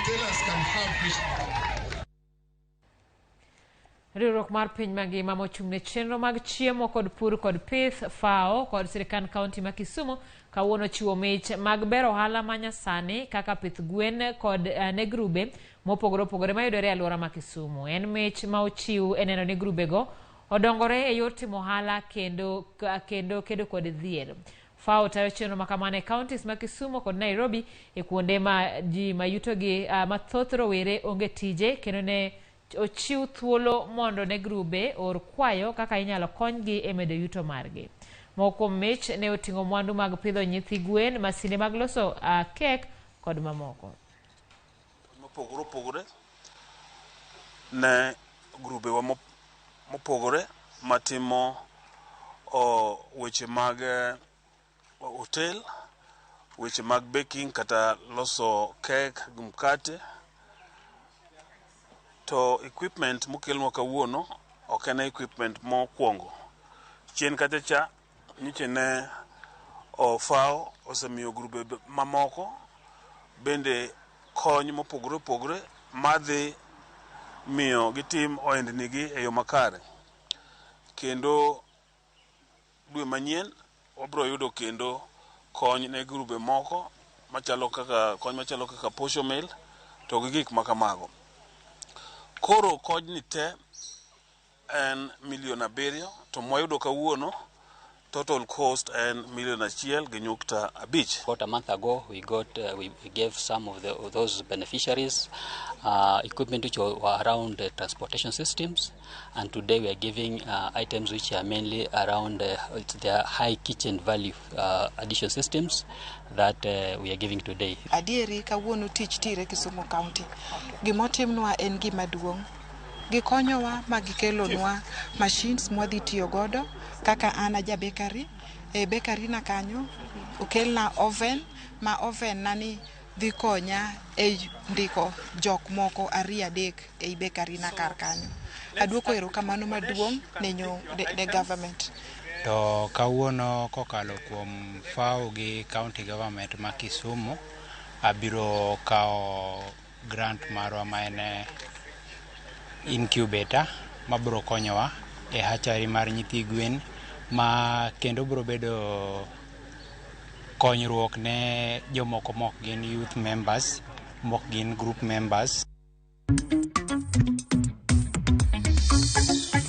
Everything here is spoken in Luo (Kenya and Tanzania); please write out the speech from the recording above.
Retailers can have fish. Riwruok mar piny mangima mochung' ne chenro mag chiemo kod pur kod pith FAO kod sirkand kaunti ma Kisumu kawuono chiwo mich mag bero ohala ma nyasani kaka pith gwen kod ne grube mopogore opogore mayudore e alwora ma Kisumu. En mich ma ochiw e neno ni grubego odongore e yor timo ohala kendo kedo kod dhier. FAO tayo chenro ma kamano e counties ma Kisumu kod Nairobi e kuonde ma ji ma yutogi mathoth rowere onge tije kendo ne ochiw thuolo mondo ne grube or kwayo kaka inyalo konygi e medo yuto margi. Moko kuom mich ne oting'o mwandu mag pidho nyithi gwen, masinde mag loso kek kod mamoko. Mopogore opogore ne grubewa mopogore matimo weche mag hotel, weche mag baking kata loso kek gi mkate. To equipment mokelnwa kawuono ok en equipment mokwongo. Chien kacha cha nyocha ne FAO osemiyo grube mamoko bende kony mopogore opogore madhi miyo gitim ohendnigi e yo makare. Kendo dwe manyien wabiro yudo kendo kony ne grube moko machalo kaka kony machalo kaka posho mill to gi gik makamago. Koro konyni te en milion 7 to mwayudo kawuono total cost en milion 1.5. About a month ago, we gave some of those beneficiaries equipment which were around transportation systems, and today we are giving items which are mainly around the high kitchen value addition systems that we are giving today. Adieri kawuono tich tire Kisumu County. Gimotimnwa en gima duong'. Gikonyowa ma gikelonwa machines mwadhi tiyo godo kaka an aja bakery. E bakery na kanyo okelna oven ma oven na ni dhi konya e ndiko jok moko ariyo adek ei bakery na kar kanyo. Aduoko erokamano maduong' ne government. To kawuono kokalo kuom FAO gi county government ma Kisumu, abiro kawo grant marwa ma en incubator mabiro konyowa e hatchery mar nyithi gwen ma kendo biro bedo konyruok ne jomoko mok gin youth members, mok gin group members.